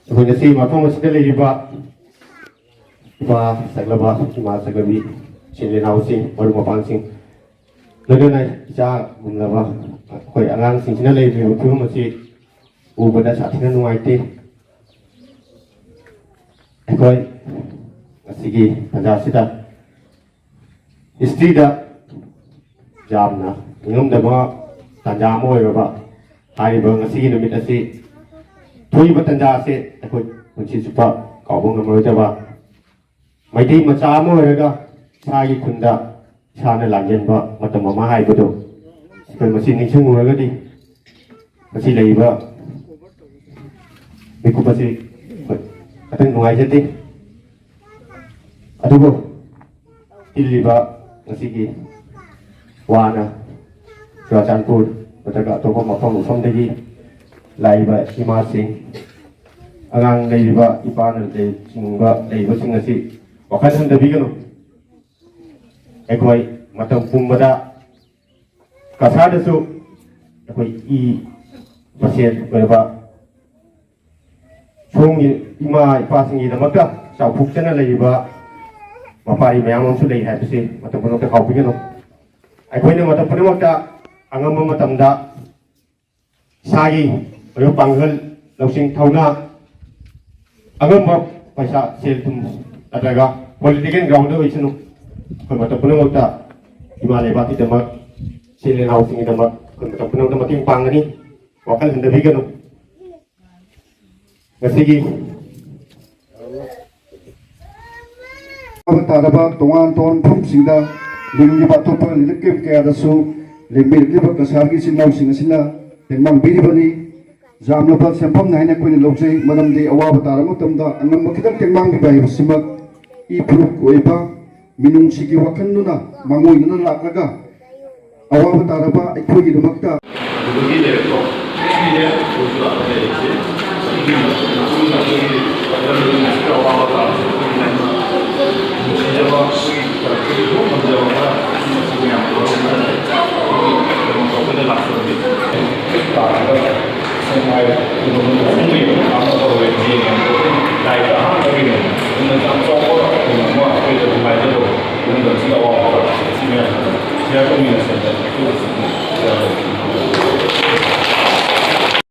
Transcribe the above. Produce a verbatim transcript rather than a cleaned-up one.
ꯑꯩꯈꯣꯏ ꯉꯁꯤ ꯃꯐꯝ ꯑꯁꯤꯗ ꯂꯩꯔꯤꯕ ꯏꯄꯥ ꯁꯛꯂꯕ, ꯏꯃꯥ ꯁꯛꯂꯕꯤ, ꯏꯆꯤꯟ ꯏꯅꯥꯎꯁꯤꯡ, ꯃꯔꯨꯞ ꯃꯄꯥꯡꯁꯤꯡ, ꯂꯣꯏꯅꯅ ꯏꯆꯥ ꯒꯨꯝꯂꯕ ꯑꯩꯈꯣꯏ ꯑꯉꯥꯡꯁꯤꯡꯁꯤꯅ ꯂꯩꯔꯤꯕ ꯐꯤꯕꯝ ꯑꯁꯤ ꯎꯕꯗ ꯁꯥꯊꯤꯅ ꯅꯨꯡꯉꯥꯏꯇꯦ꯫ ꯑꯩꯈꯣꯏ ꯉꯁꯤꯒꯤ ꯇꯥꯟꯖꯥꯁꯤꯗ ꯍꯤꯁꯇ꯭ꯔꯤꯗ ꯌꯥꯝꯅ ꯅꯤꯡꯉꯝꯗꯕ ꯇꯥꯟꯖꯥ ꯑꯃ ꯑꯣꯏꯔꯕ ꯍꯥꯏꯔꯤꯕ ꯉꯁꯤꯒꯤ ꯅꯨꯃꯤꯠ ꯑꯁꯤ, ꯊꯣꯛꯏꯕ ꯇꯥꯟꯖꯥ ꯑꯁꯤ ꯑꯩꯈꯣꯏ ꯄꯨꯟꯁꯤ ꯆꯨꯞꯄ ꯀꯥꯎꯕ ꯉꯝꯃꯔꯣꯏꯗꯕ, ꯃꯩꯇꯩ ꯃꯆꯥ ꯑꯃ ꯑꯣꯏꯔꯒ ꯏꯁꯥꯒꯤ ꯈꯨꯟꯗ ꯏꯁꯥꯅ ꯂꯥꯟꯖꯦꯟꯕ ꯃꯇꯝ ꯑꯃ ꯍꯥꯏꯕꯗꯣ, ꯑꯩꯈꯣꯏ ꯃꯁꯤ ꯅꯤꯡꯁꯤꯡꯂꯨꯔꯒꯗꯤ ꯉꯁꯤ ꯂꯩꯔꯤꯕ ꯃꯤꯀꯨꯞ ꯑꯁꯤ ꯈꯤꯇꯪ ꯅꯨꯡꯉꯥꯏꯖꯗꯦ꯫ ꯑꯗꯨꯕꯨ ꯇꯤꯜꯂꯤꯕ ꯉꯁꯤꯒꯤ ꯋꯥꯅ ꯆꯨꯔꯥꯆꯥꯟꯄꯨꯔ ꯅꯠꯇ꯭ꯔꯒ ꯑꯇꯣꯞꯄ ꯃꯐꯝ ꯃꯐꯝꯗꯒꯤ ꯂꯥꯛꯏꯕ ꯏꯃꯥꯁꯤꯡ, ꯑꯉꯥꯡ ꯂꯩꯔꯤꯕ ꯏꯄꯥꯅꯆꯤꯡꯕ ꯂꯩꯔꯤꯕꯁꯤꯡ ꯑꯁꯤ ꯋꯥꯈꯜ ꯍꯟꯊꯕꯤꯒꯅꯨ꯫ ꯑꯩꯈꯣꯏ ꯃꯇꯝ ꯄꯨꯝꯕꯗ ꯀꯁꯥꯗꯁꯨ ꯑꯩꯈꯣꯏ ꯏ ꯃꯁꯦꯟ ꯑꯣꯏꯔꯕ ꯁꯣꯝꯒꯤ ꯏꯃꯥ ꯏꯄꯥꯁꯤꯡꯒꯤꯗꯃꯛꯇ ꯆꯥꯎꯊꯣꯛꯆꯅ ꯂꯩꯔꯤꯕ ꯃꯄꯥꯔꯤ ꯃꯌꯥꯝ ꯑꯃꯁꯨ ꯂꯩ ꯍꯥꯏꯕꯁꯤ ꯃꯇꯝ ꯄꯨꯝꯅꯃꯛꯇ ꯀꯥꯎꯕꯤꯒꯅꯨ꯫ ꯑꯩꯈꯣꯏꯅ ꯃꯇꯝ ꯄꯨꯝꯅꯃꯛꯇ ꯑꯉꯝꯕ ꯃꯇꯝꯗ ꯏꯁꯥꯒꯤ ꯑꯣꯏꯕ ꯄꯥꯡꯒꯜ, ꯂꯧꯁꯤꯡ, ꯊꯧꯅꯥ, ꯑꯉꯝꯕ ꯄꯩꯁꯥ, ꯁꯦꯜ ꯊꯨꯝ ꯅꯠꯇ꯭ꯔꯒ ꯄꯣꯂꯤꯇꯤꯀꯦꯜ ꯒ꯭ꯔꯥꯎꯟꯗ ꯑꯣꯏꯁꯅꯨ, ꯑꯩꯈꯣꯏ ꯃꯇꯝ ꯄꯨꯝꯅꯃꯛꯇ ꯏꯃꯥ ꯂꯩꯕꯥꯛꯀꯤꯗꯃꯛ, ꯏꯆꯤꯜ ꯏꯅꯥꯎꯁꯤꯡꯒꯤꯗꯃꯛ ꯑꯩꯈꯣꯏ ꯃꯇꯝ ꯄꯨꯝꯅꯃꯛꯇ ꯃꯇꯦꯡ ꯄꯥꯡꯒꯅꯤ꯫ ꯋꯥꯈꯜ ꯍꯟꯊꯕꯤꯒꯅꯨ꯫ ꯉꯁꯤꯒꯤ ꯑꯋꯥꯕ ꯇꯥꯔꯕ ꯇꯣꯉꯥꯟ ꯇꯣꯉꯥꯟꯕ ꯃꯐꯝꯁꯤꯡꯗ ꯂꯤꯡꯂꯤꯕ ꯑꯇꯣꯞꯄ relief camp ꯀꯌꯥꯗꯁꯨ ꯂꯦꯡꯕꯤꯔꯛꯂꯤꯕ ꯀꯁꯥꯔꯒꯤ ꯏꯆꯤꯟ ꯏꯅꯥꯎꯁꯤꯡ ꯑꯁꯤꯅ ꯇꯦꯡꯕꯥꯡ ꯄꯤꯔꯤꯕꯅꯤ꯫ ꯌꯥꯝꯂꯕ ꯁꯦꯟꯐꯝꯅꯤ ꯍꯥꯏꯅ ꯑꯩꯈꯣꯏꯅ ꯂꯧꯖꯩ, ꯃꯔꯝꯗꯤ ꯑꯋꯥꯕ ꯇꯥꯔꯕ ꯃꯇꯝꯗ ꯑꯉꯝꯕ ꯈꯤꯇꯪ ꯇꯦꯡꯕꯥꯡ ꯄꯤꯕ ꯍꯥꯏꯕꯁꯤꯃꯛ ꯏ ꯐꯨꯔꯨꯞꯀꯤ ꯑꯣꯏꯕ ꯃꯤꯅꯨꯡꯁꯤꯒꯤ ꯋꯥꯈꯜꯗꯨꯅ ꯃꯥꯡꯑꯣꯏꯅꯅ ꯂꯥꯛꯂꯒ ꯑꯋꯥꯕ ꯇꯥꯔꯕ ꯑꯩꯈꯣꯏꯒꯤꯗꯃꯛꯇ ꯑꯗꯨꯗꯒꯤ ꯂꯩꯔꯛꯄ ꯄꯤꯔꯦ, ꯑꯩꯈꯣꯏꯁꯨ ꯂꯥꯛꯄ ꯂꯩꯔꯛꯁꯦ꯫